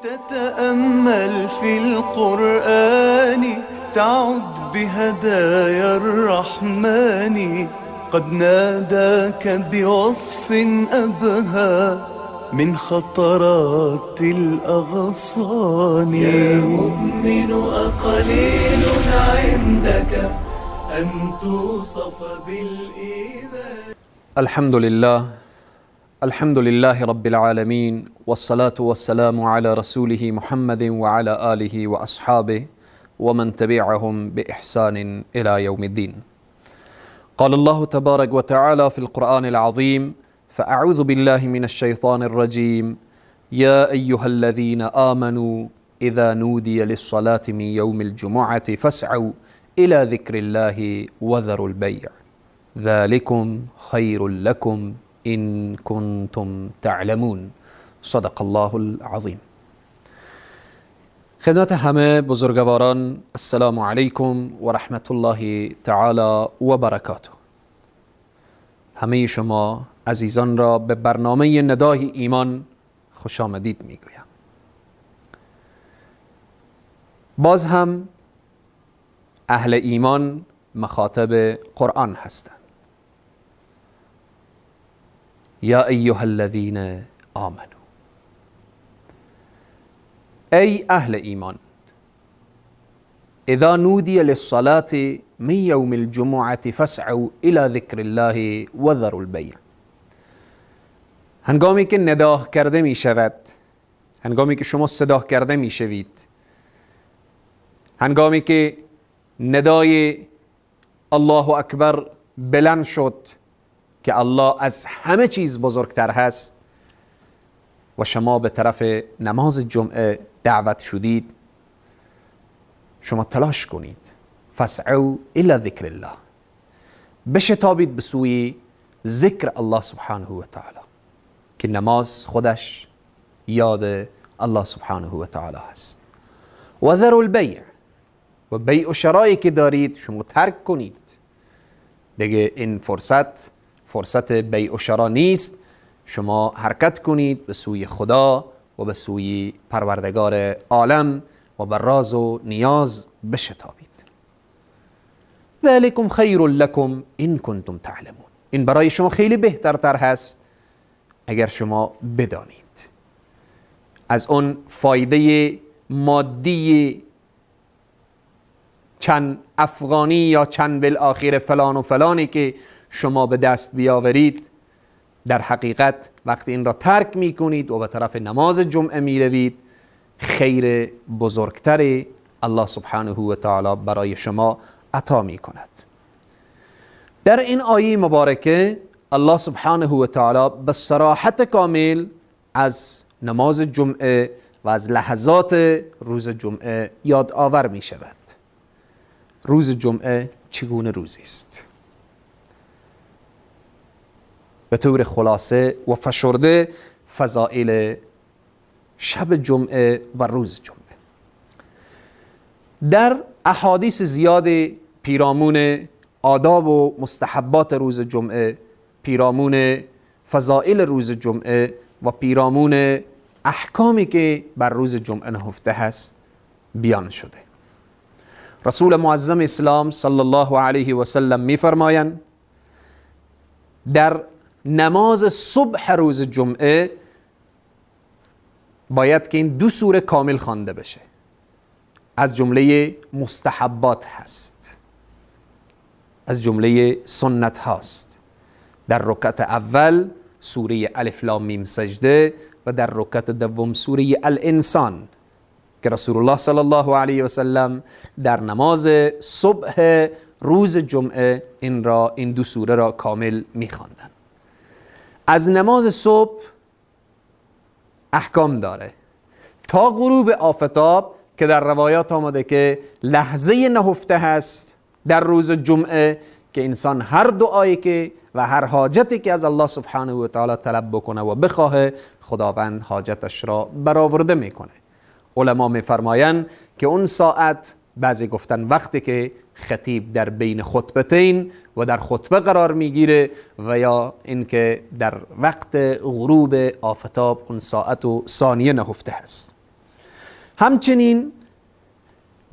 تتأمل في القرآن تعد بهدايا الرحمن. قد ناداك بوصف أبهى من خطرات الأغصان. يا مؤمن أقليل عندك أن توصف بالإيمان. الحمد لله، الحمد لله رب العالمين، والصلاة والسلام على رسوله محمد وعلى آله وأصحابه ومن تبعهم بإحسان إلى يوم الدين. قال الله تبارك وتعالى في القرآن العظيم: فأعوذ بالله من الشيطان الرجيم، يا أيها الذين آمنوا إذا نودي للصلاة من يوم الجمعة فاسعوا إلى ذكر الله وذروا البيع ذلكم خير لكم إن كنتم تعلمون. صدق الله العظیم. خدمت همه بزرگواران، السلام علیکم و رحمت الله تعالی و برکاته. همه شما عزیزان را به برنامه ندای ایمان خوش آمدید میگویم. باز هم اهل ایمان مخاطب قرآن هستند. یا ایها الذین آمنوا، ای اهل ایمان، اذا نودی للصلاة من یوم الجمعة فاسعوا الى ذکر الله وذروا البیع. هنگامی که نداه کرده می شود، هنگامی که شما صدا کرده می شوید، هنگامی که ندای الله اکبر بلند شد که الله از همه چیز بزرگتر هست و شما به طرف نماز جمعه دعوت شدید، شما تلاش کنید، فاسعوا الی ذکر الله، بشتابید به سوی ذکر الله سبحانه و تعالی، که نماز خودش یاد الله سبحانه و تعالی هست. و ذروا البیع، و بیع و شرایی که دارید شما ترک کنید. دیگه این فرصت فرصت بیع و شرا نیست. شما حرکت کنید به سوی خدا و به سوی پروردگار عالم و بر راز و نیاز بشتابید. ذلکم خیر لکم ان کنتم تعلمون. این برای شما خیلی بهترتر هست اگر شما بدانید. از اون فایده مادی چند افغانی یا چند بالآخر فلان و فلانی که شما به دست بیاورید، در حقیقت وقتی این را ترک میکنید و به طرف نماز جمعه میروید، خیر بزرگتر الله سبحانه و تعالی برای شما عطا میکند. در این آیه مبارکه الله سبحانه و تعالی به صراحت کامل از نماز جمعه و از لحظات روز جمعه یادآور می شود. روز جمعه چگونه روزی است؟ به طور خلاصه و فشرده فضائل شب جمعه و روز جمعه. در احادیث زیاد پیرامون آداب و مستحبات روز جمعه، پیرامون فضائل روز جمعه و پیرامون احکامی که بر روز جمعه نهفته هست بیان شده. رسول معظم اسلام صلی الله علیه و سلم میفرمایند در نماز صبح روز جمعه باید که این دو سوره کامل خوانده بشه. از جمله مستحبات هست، از جمله سنت هاست. در رکعت اول سوره الف لام میم سجده و در رکعت دوم سوره الانسان که رسول الله صلی الله علیه و سلم در نماز صبح روز جمعه این دو سوره را کامل می‌خواندند. از نماز صبح احکام داره تا غروب آفتاب که در روایات آمده که لحظه نهفته هست در روز جمعه که انسان هر دعایی که و هر حاجتی که از الله سبحانه و تعالی طلب بکنه و بخواه، خداوند حاجتش را برآورده میکنه. علما میفرمایند که اون ساعت، بعضی گفتن وقتی که خطیب در بین خطبتین و در خطبه قرار میگیره و یا اینکه در وقت غروب آفتاب اون ساعت و ثانیه نهفته هست. همچنین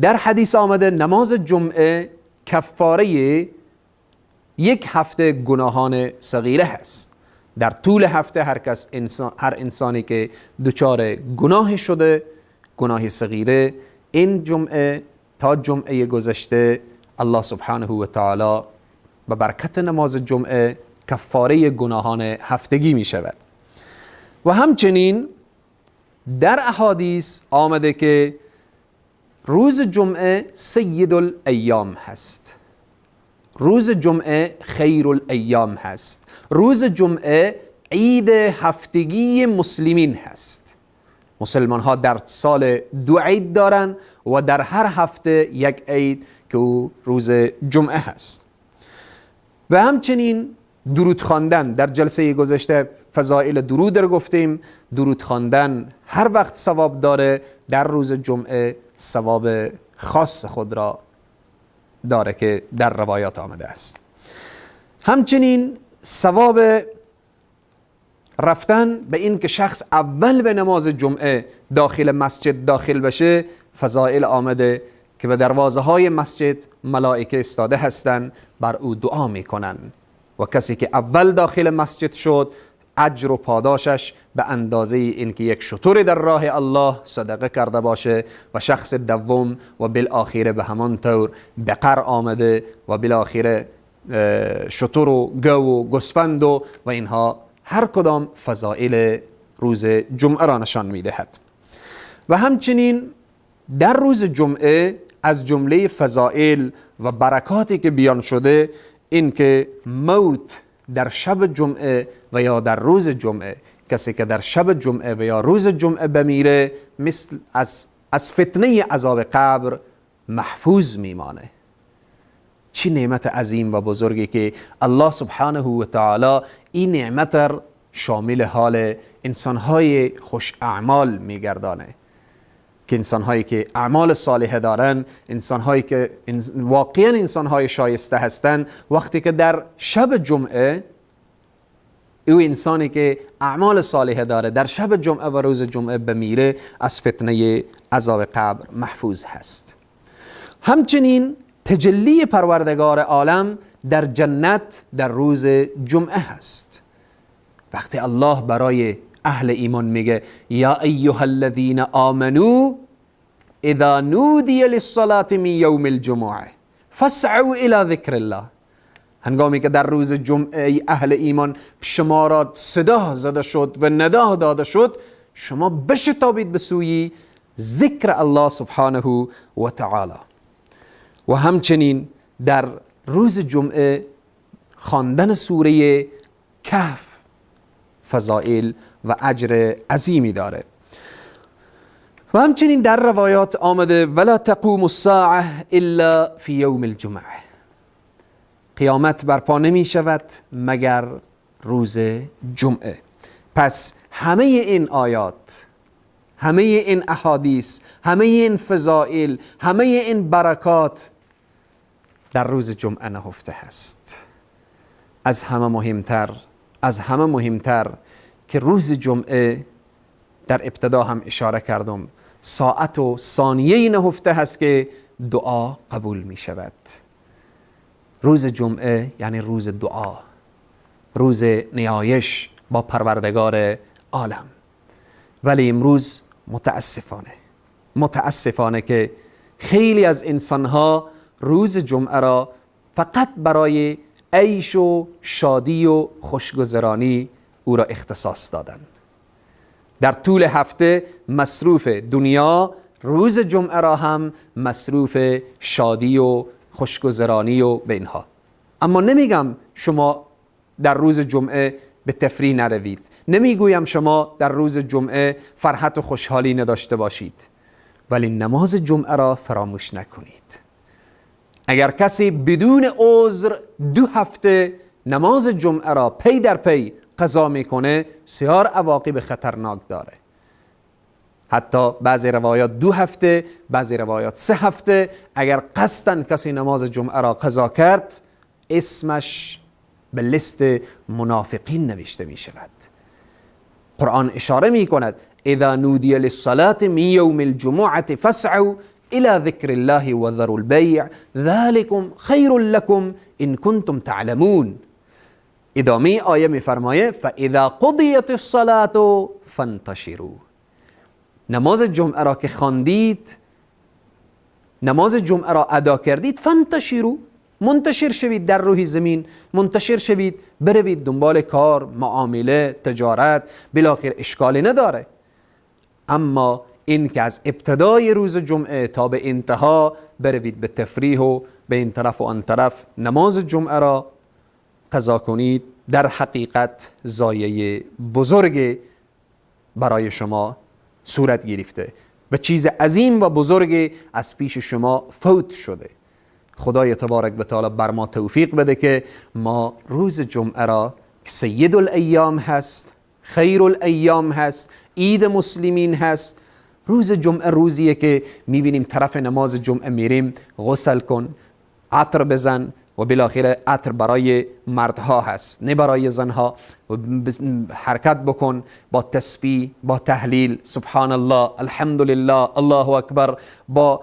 در حدیث آمده نماز جمعه کفاره یک هفته گناهان صغیره هست. در طول هفته هر انسانی که دچار گناه شده، گناه صغیره، این جمعه تا جمعه گذشته الله سبحانه و تعالی به برکت نماز جمعه کفاره گناهان هفتگی می شود. و همچنین در احادیث آمده که روز جمعه سید الایام هست، روز جمعه خیر الایام هست، روز جمعه عید هفتگی مسلمین هست. مسلمان ها در سال 2 عید دارن و در هر هفته یک عید که او روز جمعه هست. و همچنین درود خواندن، در جلسه گذشته فضائل درود رو گفتیم. درود خواندن هر وقت ثواب داره، در روز جمعه ثواب خاص خود را داره که در روایات آمده است. همچنین ثواب رفتن به این که شخص اول به نماز جمعه داخل مسجد داخل بشه فضائل آمده که به دروازه های مسجد ملائکه استاده هستند، بر او دعا میکنن و کسی که اول داخل مسجد شد اجر و پاداشش به اندازه اینکه یک شتر در راه الله صدقه کرده باشه، و شخص دوم و بالآخره به همان طور بقر آمده و بالآخره شتر و گو و گوسفند و اینها هر کدام فضائل روز جمعه را نشان میدهد. و همچنین در روز جمعه از جمله فضائل و برکاتی که بیان شده این که موت در شب جمعه و یا در روز جمعه، کسی که در شب جمعه و یا روز جمعه بمیره مثل از فتنه عذاب قبر محفوظ میمانه. چه نعمت عظیم و بزرگی که الله سبحانه و تعالی این نعمت را شامل حال انسانهای خوش اعمال میگردانه، که انسانهایی که اعمال صالحه دارن، انسانهایی که واقعا انسانهای شایسته هستن، وقتی که در شب جمعه او انسانی که اعمال صالحه داره در شب جمعه و روز جمعه بمیره از فتنه عذاب قبر محفوظ هست. همچنین تجلی پروردگار عالم در جنت در روز جمعه هست. وقتی الله برای اهل ایمان میگه یا ایها الذین آمنوا اذا نودی للصلاة من یوم الجمعه فاسعوا الی ذکر الله، هنگامی که در روز جمعه اهل ایمان شما را صدا زده شد و ندا داده شد، شما بشتابید به سوی ذکر الله سبحانه و تعالی. و همچنین در روز جمعه خواندن سوره کهف فضائل و اجر عظیمی داره. و همچنین در روایات آمده ولا تقوم الساعه الا فی یوم الجمعه، قیامت برپا نمی شود مگر روز جمعه. پس همه این آیات، همه این احادیث، همه این فضائل، همه این برکات در روز جمعه نهفته هست. از همه مهمتر که روز جمعه در ابتدا هم اشاره کردم، ساعت و ثانیه نهفته هست که دعا قبول می شود. روز جمعه یعنی روز دعا، روز نیایش با پروردگار عالم. ولی امروز متاسفانه که خیلی از انسانها روز جمعه را فقط برای عیش و شادی و خوشگذرانی او را اختصاص دادن. در طول هفته مصروف دنیا، روز جمعه را هم مصروف شادی و خوشگذرانی و به اینها. اما نمیگم شما در روز جمعه به تفریح نروید، نمیگویم شما در روز جمعه فرحت و خوشحالی نداشته باشید، ولی نماز جمعه را فراموش نکنید. اگر کسی بدون عذر 2 هفته نماز جمعه را پی در پی قضا میکنه، بسیار عواقب خطرناک داره. حتی بعضی روایات 2 هفته، بعضی روایات 3 هفته. اگر قصداً کسی نماز جمعه را قضا کرد، اسمش به لیست منافقین نوشته می شود. قرآن اشاره می کند اذا نودی للصلاة من یوم الجمعة فاسعوا الى ذکر الله وذروا البیع ذلكم خیر لكم ان کنتم تعلمون. ادامه آیه میفرمایه فاذا قضیت الصلاة فانتشروا. نماز جمعه را که خواندید، نماز جمعه را ادا کردید، فانتشروا، منتشر شوید در روی زمین، منتشر شوید، بروید دنبال کار، معامله، تجارت، بالاخره اشکالی نداره. اما این که از ابتدای روز جمعه تا به انتها بروید به تفریح و به این طرف و آن طرف نماز جمعه را قضا کنید، در حقیقت ضایعه بزرگ برای شما صورت گرفته و چیز عظیم و بزرگ از پیش شما فوت شده. خدای تبارک و تعالی بر ما توفیق بده که ما روز جمعه را که سید الایام هست، خیر الایام هست، عید مسلمین هست، روز جمعه روزیه که میبینیم طرف نماز جمعه میریم، غسل کن، عطر بزن و بالاخره عطر برای مردها هست نه برای زنها، حرکت بکن با تسبیح، با تهلیل، سبحان الله، الحمدلله، الله اکبر، با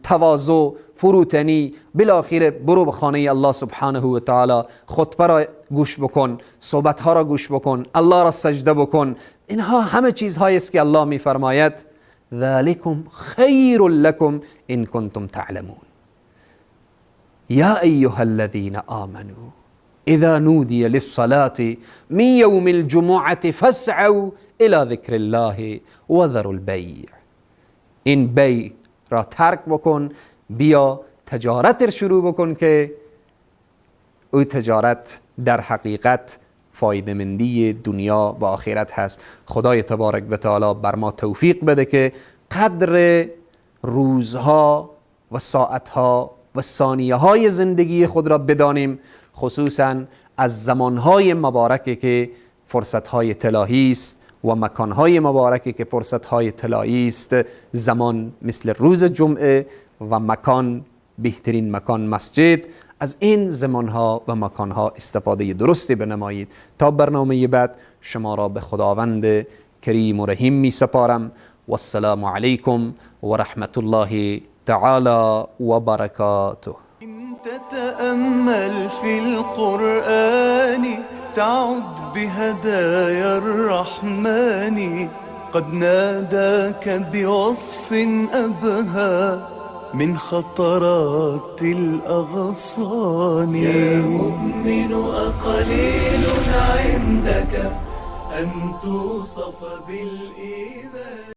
تواضع، فروتنی، بالاخره برو به خانه الله سبحانه و تعالی، خطبه را گوش بکن، صحبت ها را گوش بکن، الله را سجده بکن. اینها همه چیزهایی است که الله میفرماید ذلکم خیر لکم ان کنتم تعلمون. یا ایها الذین آمنوا اذا نودی للصلاة من یوم الجمعة فاسعوا الى ذکر الله وذروا البیع. این بیع را ترک بکن، بیا تجارت را شروع بکن که او تجارت در حقیقت فایده‌مندی دنیا و آخرت هست. خدای تبارک و تعالی بر ما توفیق بده که قدر روزها و ساعتها و ثانیه های زندگی خود را بدانیم، خصوصا از زمانهای مبارکی که فرصتهای طلایی است و مکانهای مبارکی که فرصتهای طلایی است. زمان مثل روز جمعه و مکان بهترین مکان مسجد، از این زمانها و مکانها استفاده درستی بنمایید. تا برنامه بعد شما را به خداوند کریم و رحیم می سپارم. والسلام علیکم و رحمت الله تعالی و برکاته. إن تتأمل في القرآن تعد بهدايا الرحمن، قد ناداك بوصف أبهى من خطرات الأغصان. يا مؤمن أقليل عندك أن توصف بالإيمان.